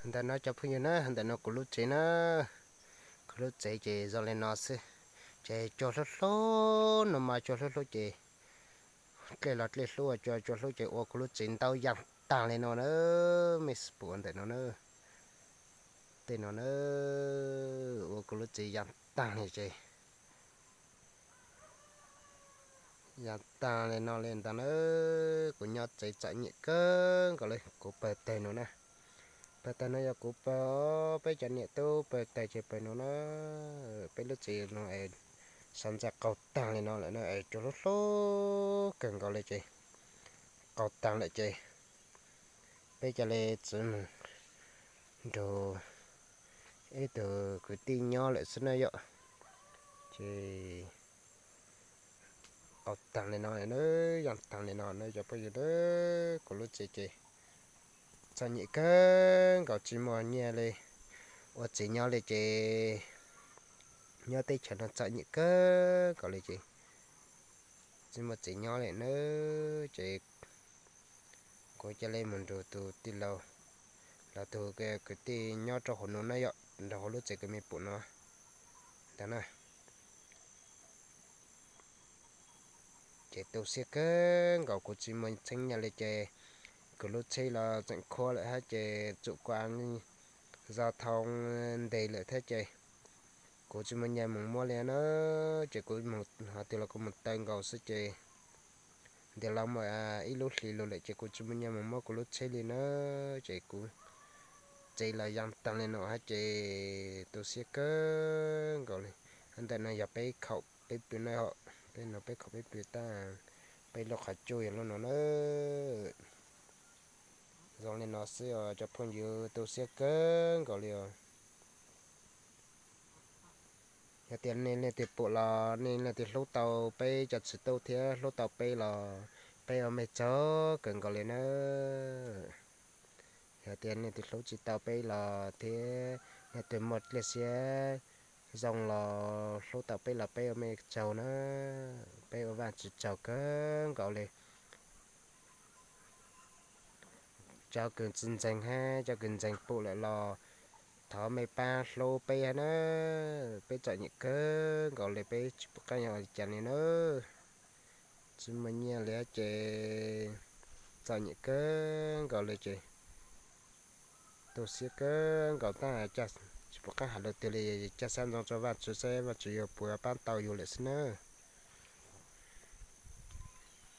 Ntawm no cov phooj ywg na, ntawm no kuv lub tsev na, kuv lub tsev ces zoo li no xwb. Ces cua hlub hlub no mas cua hlub hlub ces dlej los dlej hlub, cua cua hlub ces ua kuv lub tsev ntau yam taag li no na. Mej pum ntawm no na, tej no na, ua kuv lub tsev yam taag li ces yam taag li no li ntag na. Kuv nyob tsev txom nyem kawg nkaus li, kuv pawg tawg no na. Pawg tawg no yog kuv pawg, peb cov niam tub pawg tawg ces pawg no na. Peb lub tsev no es sab ntxaj qaug taag li no lawm na, es cua hlub hlub kawg nkaus li ces qaug taag lawm ces peb ca le txwv mus nrug ib tug kwv tij nyob lawm xwb na yom. Ces qaug taag li no na, yam taag li no na cov phooj ywg na, kuv lub tsev ces txom nyem kawg nkaus tsis muaj nyiaj li ua tsev nyob li ces nyob teb chaws no txom nyem kawg nkaus li ces tsis muaj tsev nyob li na. Ces kuv ca le mus nrug tus tij laug los tus kwv tij nyob rau hauv no na yom, nrug hauv lub tsev kws mej pum no ntag na. Ces tu siab kawg nkaus kuv tsis muaj txheeb nyiaj li ces kuv lub tsheb los tseem khuab lawm hab ces tsum kua zog thau ntes lawm thiab ces kuv tsis muaj nyiaj mus muab li na. Ces kuv hais tias los kuv mus taw nkaus xwb ces ntiav los muaj ib lub hlis lug lawm ces kuv tsis muaj nyiaj mus muab kuv lub tsheb li na. Ces kuv tsev los yam taag li no hab ces tu siab kawg nkaus li. Ntawm no yog peb khaum peb pw na, peb no peb khaum peb pw tag, peb lub qhov cub yog lub no na. Zoo li no xwb os cov phooj ywg, tu siab kawg nkaus li os. Yog tias nej leej twg pum los nej leej twg hlub tau peb cov txiv tub thiab hlub tau peb los peb ua mej tsaug kawg nkaus li na. Yog tias nej leej twg hlub tsis tau peb los thiab nej leej twg muaj dlej siab zoo los hlub tau peb los peb ua mej tsaug na. Peb ua Vaajtswv tsaug kawg nkaus li. Cov kws tsis ntseeg hab cov kws ntseeg pum lawm los thov mej pab hlub peb hab na. Peb txom nyem kawg nkaus li, peb tsis pum qaab yog ua li cas li na. Tsis muaj nyiaj li hab ces txom nyem kawg nkaus li ces tu siab kawg nkaus tag, tsis pum qaab has lus twg li. Ca sab ntxoo rua Vaajtswv saib Vaajtswv yuav puas paab tau yug lawm xwb na.